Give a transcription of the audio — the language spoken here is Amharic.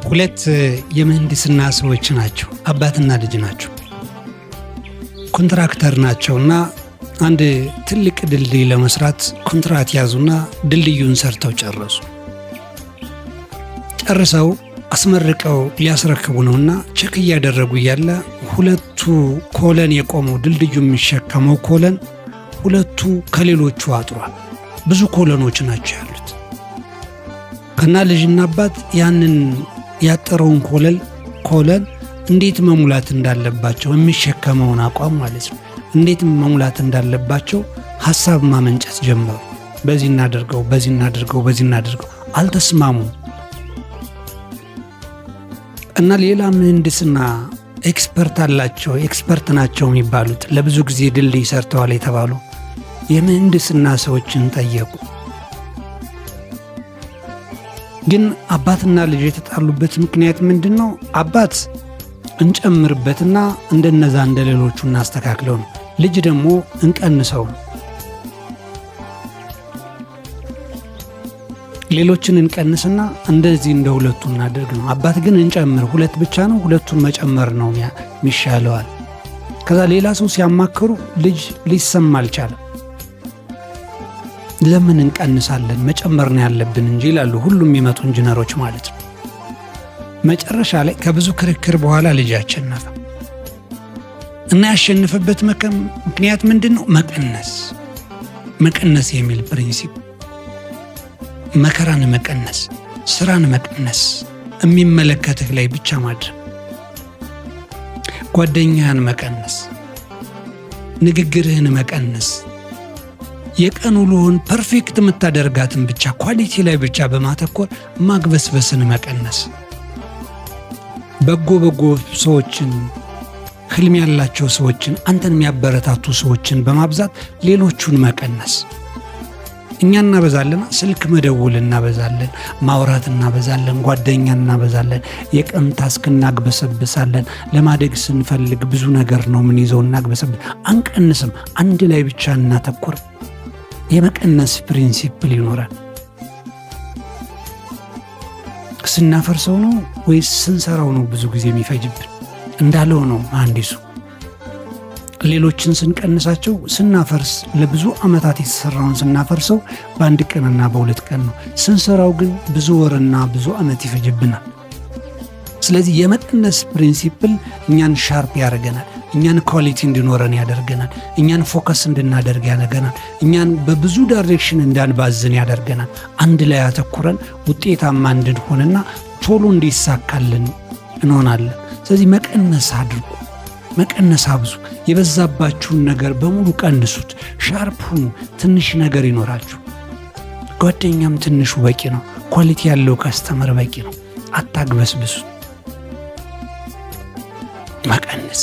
ሁለት የምህንድስና ሰዎች ናቸው። አባትና ልጅ ናቸው። ኮንትራክተር ናቸውና አንድ ትልቅ ድልድይ ለመስራት ኮንትራት ያዙና ድልድዩን ሰርተው ጨረሱ። ጨርሰው አስመርቀው ሊያስረክቡ ነውና check እያደረጉ እያለ ሁለቱ column የቆመው፣ ድልድዩ የሚሸከመው column ሁለቱ ከሌሎቹ አጥሯል። ብዙ column ኦች ናቸው ያሉት እና ልጅና አባት ያንን ያጠረውን column እንዴት መሙላት እንዳለባቸው፣ የሚሸከመውን አቋም ማለት ነው፣ እንዴት መሙላት እንዳለባቸው ሀሳብ ማመንጨት ጀመሩ። በዚህ እናድርገው፣ በዚህ እናድርገው፣ በዚህ እናድርገው። አልተስማሙም እና ሌላ ምህንድስና expert አላቸው፣ expert ናቸው የሚባሉት፣ ለብዙ ጊዜ ድልድይ ሰርተዋል የተባሉ የምህንድስና ሰዎችን ጠየቁ። ግን አባትና ልጅ የተጣሉበት ምክንያት ምንድን ነው? አባት እንጨምርበትና እንደነዛ እንደ ሌሎቹ እናስተካክለው ነው። ልጅ ደግሞ እንቀንሰው ነው። ሌሎችን እንቀንስና እንደዚህ እንደ ሁለቱ እናደርግ ነው። አባት ግን እንጨምር፣ ሁለት ብቻ ነው፣ ሁለቱን መጨመር ነው የሚሻለዋል። ከዛ ሌላ ሰው ሲያማክሩ ልጅ ሊሰማ አልቻለም። ለምን እንቀንሳለን? መጨመር ነው ያለብን እንጂ ይላሉ ሁሉም የሚመጡ ኢንጂነሮች ማለት ነው። መጨረሻ ላይ ከብዙ ክርክር በኋላ ልጅ አሸነፈ እና ያሸነፈበት ምክንያት ምንድን ነው? መቀነስ፣ መቀነስ የሚል principle፣ መከራን መቀነስ፣ ስራን መቀነስ፣ የሚመለከትህ ላይ ብቻ ማድረግ፣ ጓደኛህን መቀነስ፣ ንግግርህን መቀነስ፣ የቀን ውሎህን perfect የምታደርጋትን ብቻ quality ላይ ብቻ በማተኮር ማግበስበስን መቀነስ፣ በጎ በጎ ሰዎችን፣ ህልም ያላቸው ሰዎችን፣ አንተን የሚያበረታቱ ሰዎችን በማብዛት ሌሎቹን መቀነስ። እኛ እናበዛለን፣ ስልክ መደወል እናበዛለን፣ ማውራት እናበዛለን፣ ጓደኛ እናበዛለን፣ የቀን task እናግበሰብሳለን። ለማደግ ስንፈልግ ብዙ ነገር ነው ምን ይዘው እናግበሰብስ፣ አንቀንስም፣ አንድ ላይ ብቻ እናተኩር። የመቀነስ principle ይኖራል። ስናፈርሰው ነው ወይስ ስንሰራው ነው ብዙ ጊዜ የሚፈጅብን? እንዳለው ነው መሐንዲሱ። ሌሎችን ስንቀንሳቸው፣ ስናፈርስ፣ ለብዙ ዓመታት የተሰራውን ስናፈርሰው በአንድ ቀንና በሁለት ቀን ነው። ስንሰራው ግን ብዙ ወርና ብዙ ዓመት ይፈጅብናል። ስለዚህ የመቀነስ principle እኛን sharp ያደርገናል። እኛን quality እንዲኖረን ያደርገናል። እኛን focus እንድናደርግ ያደርገናል። እኛን በብዙ direction እንዳንባዝን ያደርገናል። አንድ ላይ አተኩረን ውጤታማ እንድንሆንና ቶሎ እንዲሳካልን እንሆናለን። ስለዚህ መቀነስ አድርጉ፣ መቀነስ አብዙ። የበዛባችሁን ነገር በሙሉ ቀንሱት። sharp ሁኑ። ትንሽ ነገር ይኖራችሁ። ጓደኛም ትንሹ በቂ ነው። quality ያለው customer በቂ ነው። አታግበስብሱት። መቀነስ።